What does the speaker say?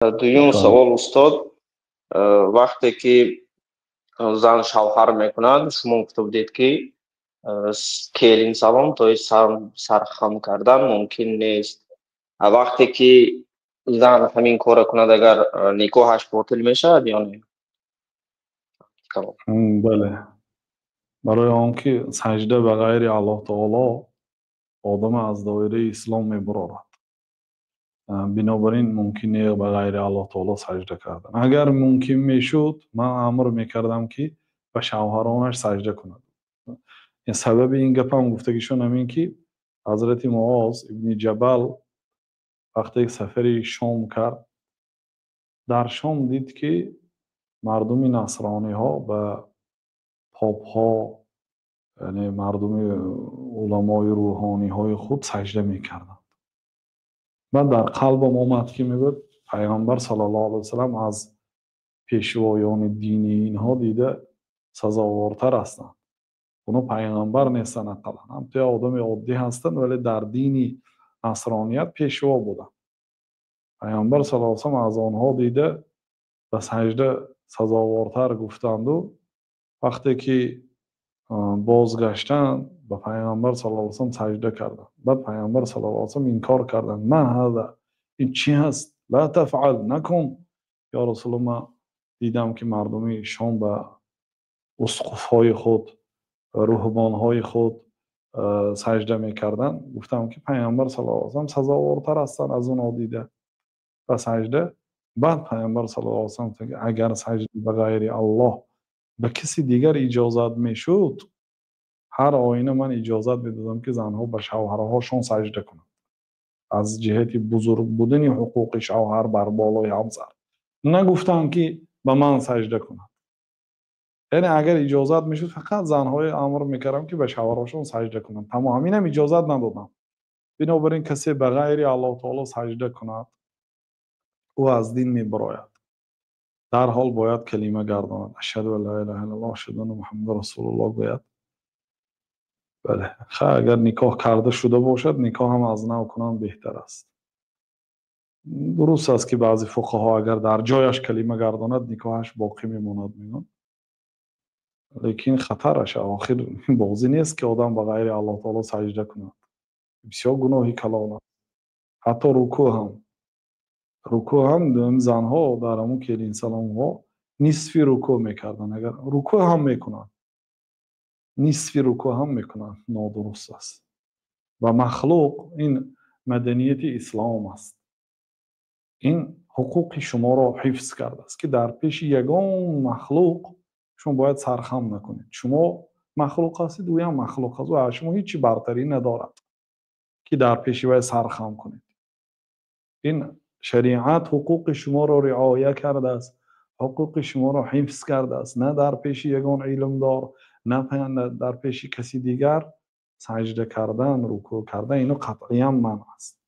Дуюм савол, устод, вақте ки зан шавҳар мекунад, шумо гуфта будед, ки келин салом, то есть сархам кардан мумкин нест. Вақте ки зан ҳамин корро кунад, агар никоҳаш ботил мешавад ё не? Бале, барои он ки саҷда ба ғайри Аллоҳ таоло одама аз доираи ислом мебурорад. Бинобар ин мумкин не ба ғайри Аллоҳ таоло саҷда кардан. Агар мумкин мешуд, ман амр мекардам, ки ба шавҳаронаш саҷда кунад. Сабаби ин гапам гуфтагишон ҳамин, ки ҳазрати Муоз ибни Ҷабал вақте сафари Шом кард, дар Шом дид, ки мардуми насрониҳо ба попҳо, яъне мардуми уламои рӯҳониҳои худ саҷда мекарданд. Баъд дар қалбам омад, ки мегӯяд, Пайғамбар саллаллоҳу алайҳи васаллам аз пешвоёни дини инҳо дида сазовортар ҳастанд. Оно пайғамбар нестанд, ақаллан ҳам то одами оддӣ ҳастанд, вале дар дини насроният пешво буданд. Пайғамбар саллаллоҳу алайҳи васаллам аз онҳо дида ба саҷда сазовортар гуфтанду, вақте ки бозгаштанд, ба Пайғамбар саллаллоҳу алайҳи васаллам саҷда карданд. Баъд Пайғамбар саллаллоҳу алайҳи васаллам инкор карданд: «Ма ҳаза?» Ин чӣ ҳаст? «Ла тафъал», накун. «Ё Расулуллоҳ, ман дидам, ки мардуми Шом ба усқуфҳои худ, руҳбонҳои худ саҷда мекарданд. Гуфтам, ки Пайғамбар саллаллоҳу алайҳи васаллам сазовортар ҳастанд аз онҳо дида ба саҷда». Баъд Пайғамбар саллаллоҳу алайҳи васаллам: «Агар саҷда ба ғайри Аллоҳ ба каси дигар иҷозат мешуд, ҳар оина ман иҷозат медодам, ки занҳо ба шавҳарҳошон саҷда кунанд, аз ҷиҳати бузург будани ҳуқуқи шавҳар бар болои ҳамсар. Нагуфтам, ки ба ман саҷда кунад». Яъне агар иҷозат мешуд, фақат занҳое амр мекардам, ки ба шавҳарҳошон саҷда кунанд. Тамом, ҳаминам иҷозат надодам. Бинобар ин касе ба ғайри Аллоҳ таоло саҷда кунад, ӯ аз дин мебарояд. Дарҳол бояд калима гардонад: «Ашҳаду ан ла илаҳа иллаллоҳ, ашҳаду анна Муҳаммадан расулуллоҳ» гӯяд. Бале, агар никоҳ карда шуда бошад, никоҳ ҳам аз нав кунанд беҳтар аст. Дуруст аст, ки баъзе фуқаҳо агар дар ҷояш калима гардонад, никоҳаш боқӣ мемонад мегӯянд, лекин хатараш охир бозӣ нест, ки одам ба ғайри Аллоҳ таоло саҷда кунад. Бисёр гуноҳи калон аст. Ҳатто рукӯъ ҳам, рукӯъ ҳам занҳо дар ҳамун келинсаломҳо нисфи рукӯъ мекарданд. Агар рукӯъ ҳам мекунанд, нисфи рукӯъ ҳам мекунанд, нодуруст аст. Ва махлуқ, ин маданияти ислом аст, ин ҳуқуқи шуморо ҳифз кардааст, ки дар пеши ягон махлуқ шумо бояд сархам накунед. Шумо махлуқ ҳастед, ӯям махлуқ аст. Ӯ аз шумо ҳеҷ чи бартарӣ надорад, ки дар пеши вай сархам кунед. Ин шариат ҳуқуқи шуморо риоя кардааст, ҳуқуқи шуморо ҳифз кардааст. На дар пеши ягон илмдор, на дар пеши каси дигар саҷда кардан, рукӯъ кардан, ино қатъиян манъ аст.